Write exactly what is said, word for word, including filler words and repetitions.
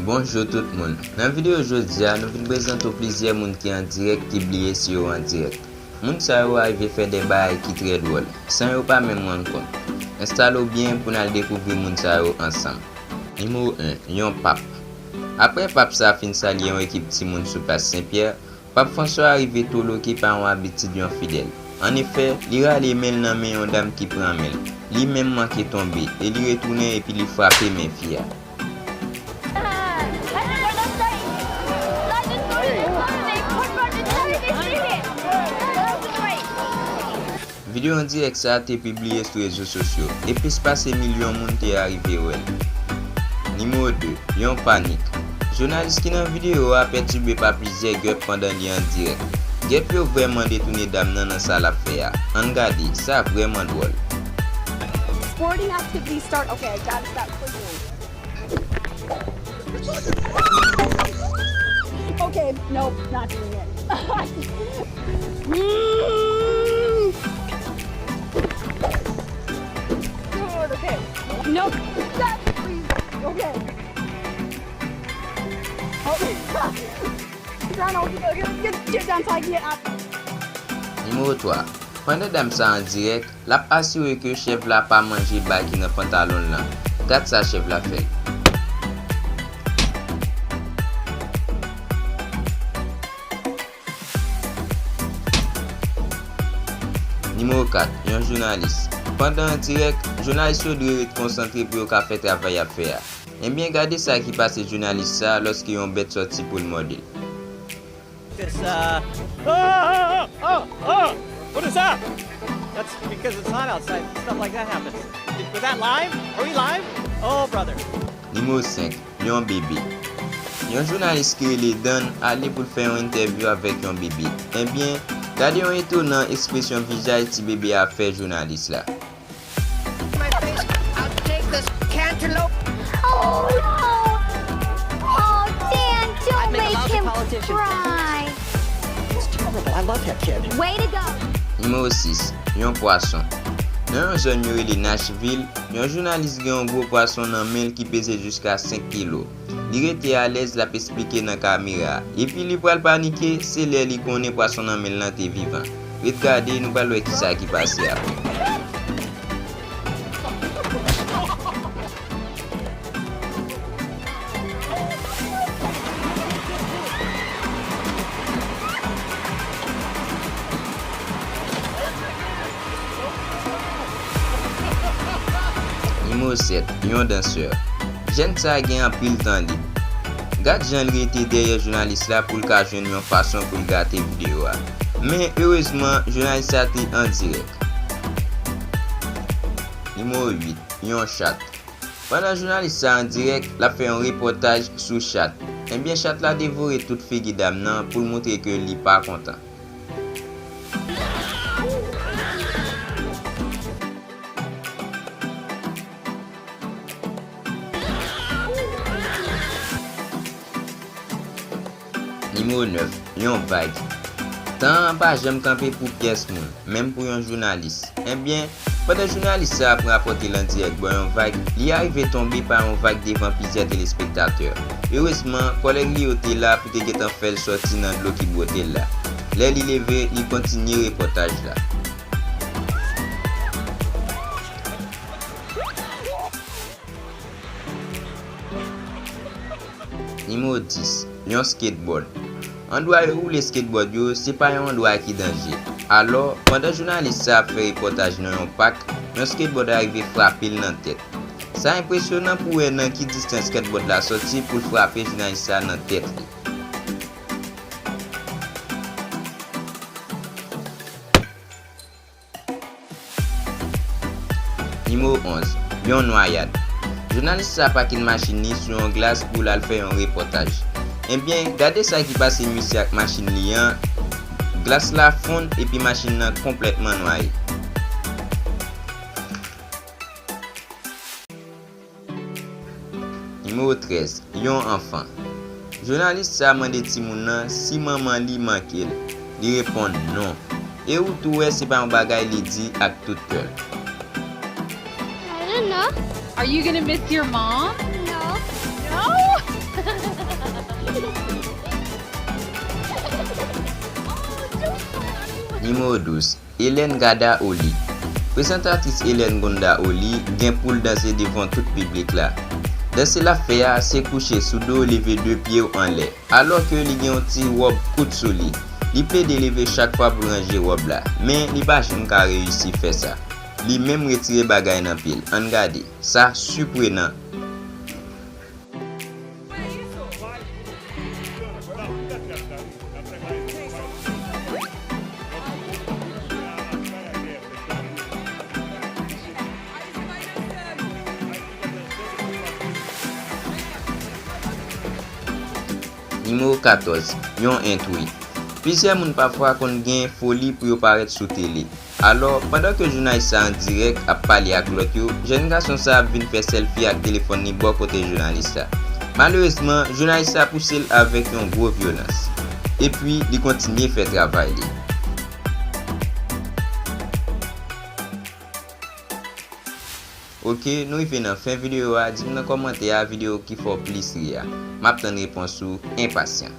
Bonjou tout moun. Nan videyo jodi a, nou vin prezante w plizyè moun ki an dirèk ki bliye si yo an dirèk. Moun sa yo arive fè de bagay ki trè dwòl, san yo pa menm rann kont. Enstale w byen pou n al dekouvri moun sa yo ansanm. Nimewo en, yon pap. Apre pap sa fin salye yon ekip timoun sou plas Sen Pyè, Pap Franswa rive toloke pa yon abitid yon fidèl. Annefè, li rale men l nan men yon dam ki pran men l. Li menm manke tonbe e li retounen epi li frape men fi a. Videyo an dirèk sa a te pibliye sou rezo sosyo e plis pase milyon moun te arive wè l. Nimewo de, yon panik. Jounalis ki nan videyo a pètibe pa plizyè gèp pandan li an dirèk. Gèp yo vrèman detounen dam nan nan sa l ap fè a. Ann gade, sa vrèman dwòl. Sporting activities start. Okay, I gotta stop clicking. Okay, nope, not doing it. Mm. Good, okay. Nope. That, please. Okay. Okay. Get down, get, get, get down so I can get up. Nimewo twa. Pandan dam sa an dirèk, l ap asire ke chèf la pa manje ba ki nan pantalon l lan. Gad sa chèf la fè l. Nimewo kat, yon jounalis. Pandan an dirèk, jounalis yo dwe ret konsantre pou yo ka fè travay y ap fè a. Ebyen, gade sa ki pase jounalis sa a lòske yon bèt sòti pou l mòde l. This, uh, oh, oh, oh, oh, oh! What is that? That's because it's hot outside. Stuff like that happens. Did, was that live? Are we live? Oh, brother. Nimewo senk, yon bebe. Yon jounalis ki rele Dan ale pou l fè yon entèvyou avèk yon bebe. Ebyen, gade yon etonan ekspresyon vizaj ti bebe a fè jounalis la. My face, I'll take this cantaloupe. Oh, no. Oh, Dan, don't make him cry. It's terrible. I love that kid. Way to go. Nimewo sis, yon pwason. Nan yon zòn yo rele Nashville, yon jounalis gen yon gwo pwason nan men l ki peze jiska senk kilo. Li rete alèz, l ap esplike nan kamera a. Epi li pral panike, se lè li konnen pwason nan men l lan te vivan. Ret gade, nou pral wè kisa ki pase apre. Nimewo sèt, yon dansè. Jèn sa a gen anpil tan lib. Gad jan l rete dèyè jounalis la pou l ka jwenn yon fason pou l gate videyo a. Men, erezman, jounalis sa te an dirèk. Nimewo uit, yon chat. Pandan jounalis sa an dirèk, l ap fè yon repòtaj sou chat. Ebyen, chat la devore tout figi dam nan pou l montre ke li pa kontan. Nimewo nèf, yon vag. Tan an pa janm kanpe pou pyès moun, menm pou yon jounalis. Ebyen, pandan jounalis sa a ap rapòte l an dirèk bò yon vag, li arive tonbe pa yon vag devan plizyè telespektatè. Erezman, kòlèg li yo te la pou te gentan fè l sòti nan dlo ki bwote l la. Lè li leve, li kontinye repòtaj la. Nimewo dis, yon skateboard. Andwa yo woule skateboard yo, se pa yon andwa ki danje. Alò, pandan jounalis sa ap fè repòtaj nan yon pak, yon skateboard arive frape l nan tèt. Sa enpresyonan pou wè nan ki distans skateboard la sòti pou l frape jounalis sa nan tèt li. Nimewo onz, yon nwayad. Jounalis sa pake machin li sou yon glas pou l al fè yon repòtaj. Ebyen, gade sa ki pase misye ak machin li an. Glas la fonn epi machin nan konplètman nwaye. Nimewo trèz, yon anfan. Jounalis sa mande timoun nan si manman li manke l. Li reponn non. E ou tou wè se pa yon bagay li di ak tout kè l. I don't know. Are you gonna miss your mom? No. No? Nimewo douz, Hélène Gada Oli. Prezantatris Hélène Gonda Oli gen pou l danse devan tout piblik la. Dans l ap fè a, se kouche sou do, leve de pye w anlè. Alò ke li gen yon ti wòb kout sou li. Li plede leve chak fwa pou l ranje wòb la, men li pa janm ka reyisi fè sa. Li menm retire bagay nan pye l. Ann gade. Sa siprenan. Nimewo katòz, yon entwi. Plizyè moun pafwa konn gen foli pou yo parèt sou tele. Alò, pandan ke jounalis sa an dirèk ap pale ak lòt yo, jèn gason sa ap vin fè sèlfi ak telefòn li bò kote jounalis la. Malerezman, jounalis sa pouse l avèk yon gwo vyolans. Epi, li kontinye fè travay li. Oke, nou rive nan fen videyo a. Di m nan kòmantè a videyo ki fè w plis ri a. M ap tann repons ou enpasyan.